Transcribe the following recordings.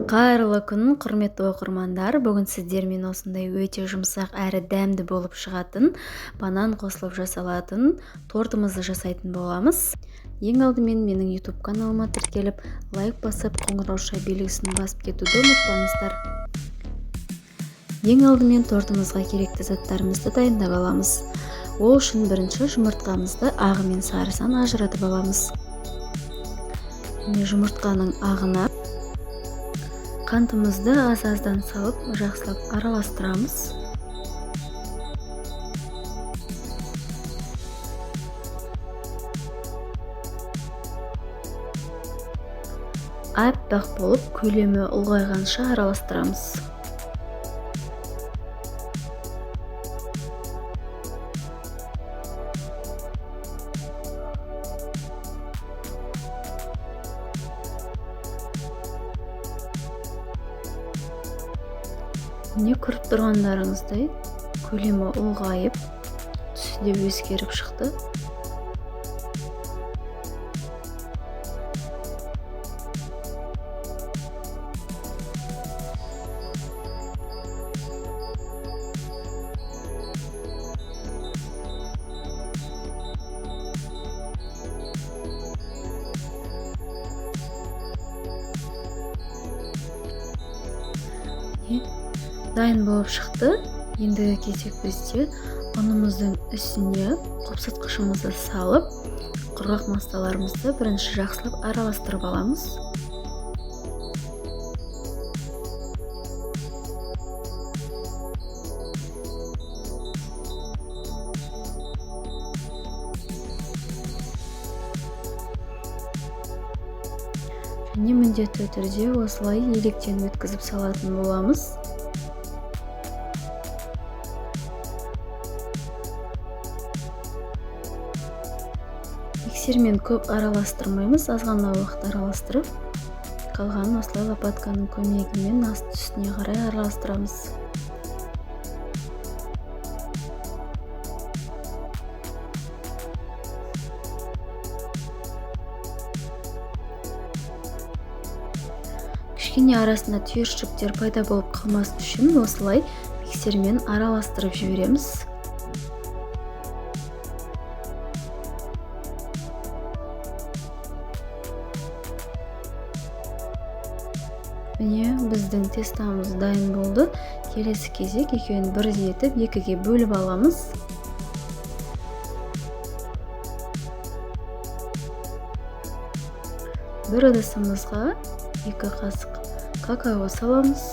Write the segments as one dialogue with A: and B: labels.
A: Қайырлы күн, құрметті оқырмандар. Бүгін сіздермен осындай өте жұмсақ әрі дәмді болып шығатын, банан қосылып жасалатын тортымызды жасайтын боламыз. Ең алдымен менің YouTube каналыма тіркеліп, лайк басып, қоңырауша белгісін басып кетуді ұмытпаңыздар. Ең алдымен тортымызға керекті заттарымызды дайындап аламыз. Ол үшін бірінші жұмыртқамызды ағы мен сарысын ажыратып аламыз. Және жұмыртқаның ағына қантымызды аз-аздан салып, жақсылап араластырамыз. Аппақ болып, көлемі ұлғайғанша араластырамыз. Міне, көріп тұрғандарыңыздай, көлемі ұлғайып, түсі де өзгеріп шықты. Дайын болып шықты. Ендігі кезек бізде ұнымыздың үстіне қопсытқышымызды салып, құрғақ массаларымызды бірінші жақсылап араластырып аламыз. Және міндетті түрде осылай електен өткізіп салатын боламыз. Миксермен көп араластырмаймыз, аз ғана уақыт араластырып, қалғанын осылай лопатканың көмегімен асты үстіне қарай араластырамыз. Кішкене арасында түйіршіктер пайда болып қалмас үшін осылай миксермен араластырып жібереміз. Міне, біздің тестамыз дайын болды. Келесі кезек екеуін бірдей етіп екіге бөліп аламыз. Бір ыдысымызға 2 қасық какао саламыз.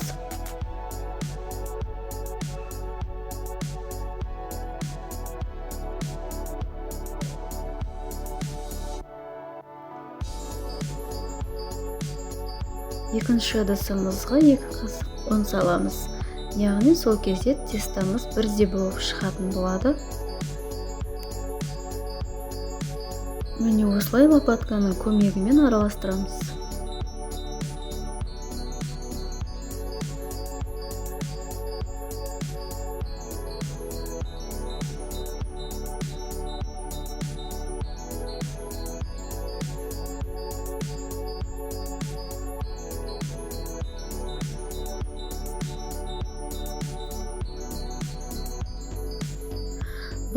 A: Екінші ыдысымызға 2 қасық ұн саламыз. Яғни сол кезде тестамыз бірдей болып шығатын болады. Міне, осылай лопатканың көмегімен араластырамыз.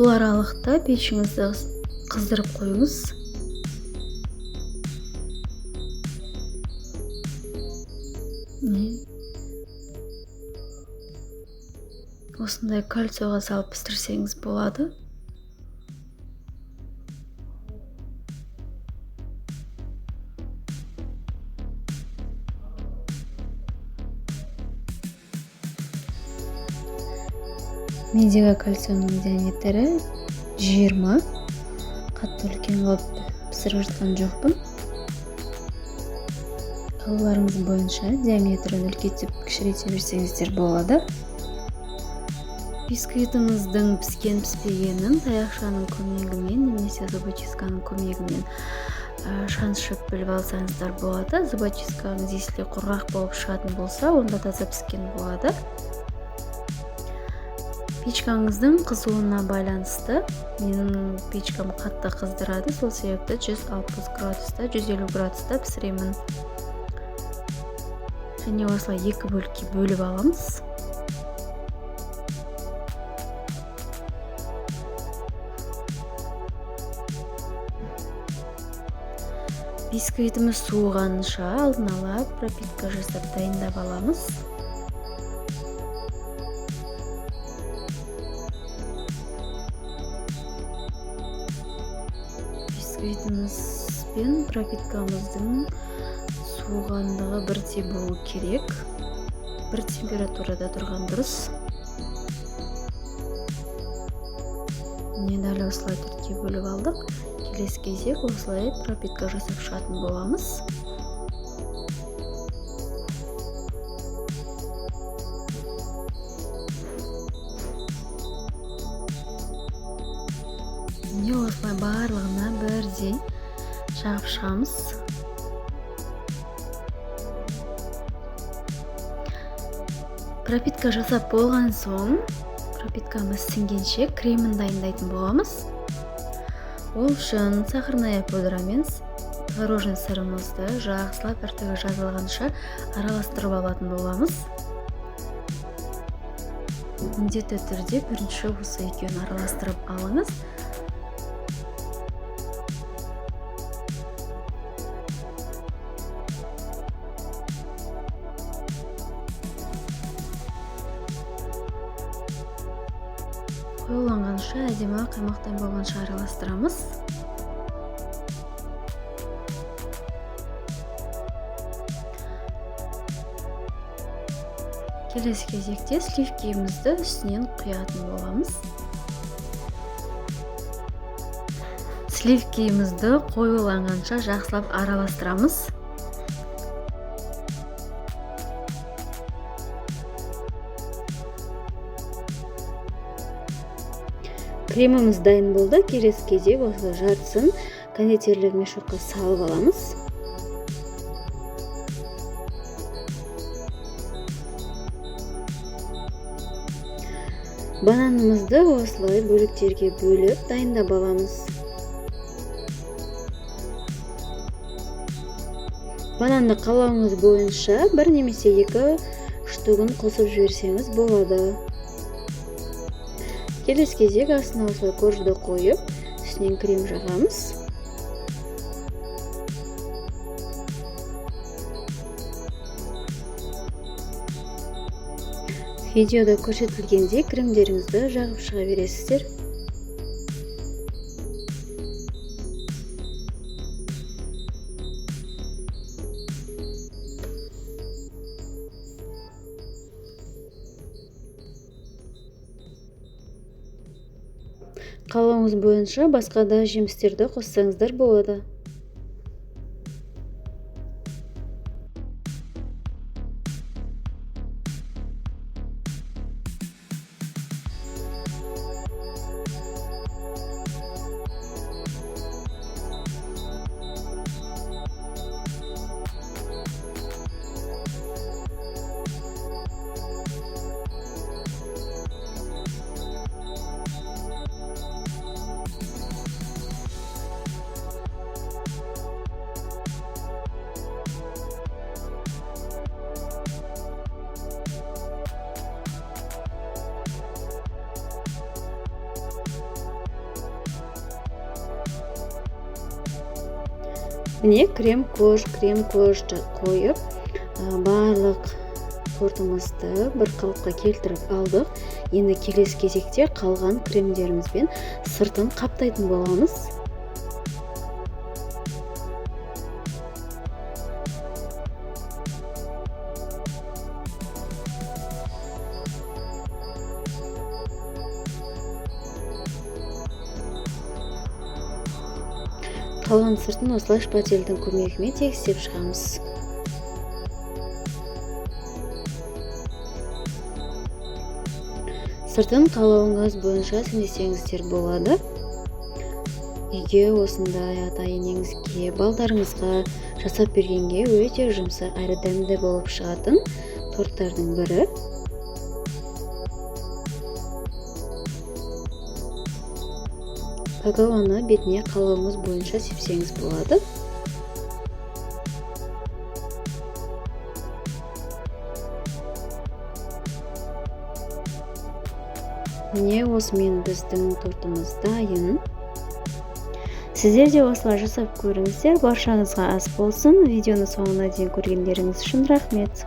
A: Бұл аралықта пешіңізді қыздырып қойыңыз. Осындай кольцоға салып пісірсеңіз болады. Мендегі кольцоның диаметрі 20. Қатты үлкен қылып пісіріп жатқан жоқпын. Қалауларыңыз бойынша диаметрін үлкейтіп кішірейте берсеңіздер болады. Бисквитіміздің піскен піспегенін таяқшаның көмегімен немесе зубочистканың көмегімен шаншып біліп алсаңыздар болады. Зубочисткаңыз если құрғақ болып шығатын болса, онда таза піскен болады. Печкаңыздың қызуына байланысты, менің печкам қатты қыздырады, сол себепті 160 градуста, 150 градуста пісіремін. Және осылай екі бөлікке бөліп аламыз. Бисквитіміз суығанша алдын ала пропитка жасап дайындап аламыз. Бисквитіміз пен пропиткамыздың суығандығы бірдей болу керек. Бір температурада тұрған дұрыс. Міне дәл осылай төртке бөліп алдық. Келесі кезек осылай пропитка жасап шығатын боламыз. Міне осылай барлығына бірдей жағып шығамыз. Пропитка жасап болған соң, пропиткамыз сіңгенше кремін дайындайтын боламыз. Ол үшін сахарная пудра мен творожный сырымызды жақсылап іртігі жазылғанша араластырып алатын боламыз. Міндетті түрде бірінші осы екеуін араластырып алыңыз. Қоюланғанша, әдемі қаймақтай болғанша араластырамыз. Келесі кезекте сливкимізді үстінен құятын боламыз. Сливкимізді қоюланғанша жақсылап араластырамыз. Креміміз дайын болды. Келесі кезек осы жартысын кондитерлік мешокқа салып аламыз. Бананымызды осылай бөліктерге бөліп дайындап аламыз. Бананды қалауыңыз бойынша бір немесе екі штугін қосып жіберсеңіз болады. Келесі кезек астына осылай коржды қойып, үстінен крем жағамыз. Видеода көрсетілгендей кремдеріңізді жағып шыға бересіздер. Қалауыңыз бойынша басқа да жемістерді қоссаңыздар болады. Міне крем-корж қойып, барлық тортымызды бір қалыпқа келтіріп алдық. Енді келесі кезекте қалған кремдерімізбен сыртын қаптайтын боламыз. Қалған сыртын осылай шпательдің көмегімен тегістеп шығамыз. Сыртын қалауыңыз бойынша сәндесеңіздер болады. Үйге осындай ата-енеңізге, балдарыңызға жасап бергенге өте жұмсақ әрі дәмді болып шығатын торттардың бірі. Какаоны бетіне қалауыңыз бойынша сепсеңіз болады. Міне, осымен біздің тортымыз дайын. Сіздер де осылай жасап көріңіздер. Баршаңызға ас болсын! Видеоны соңына дейін көргендеріңіз үшін рахмет.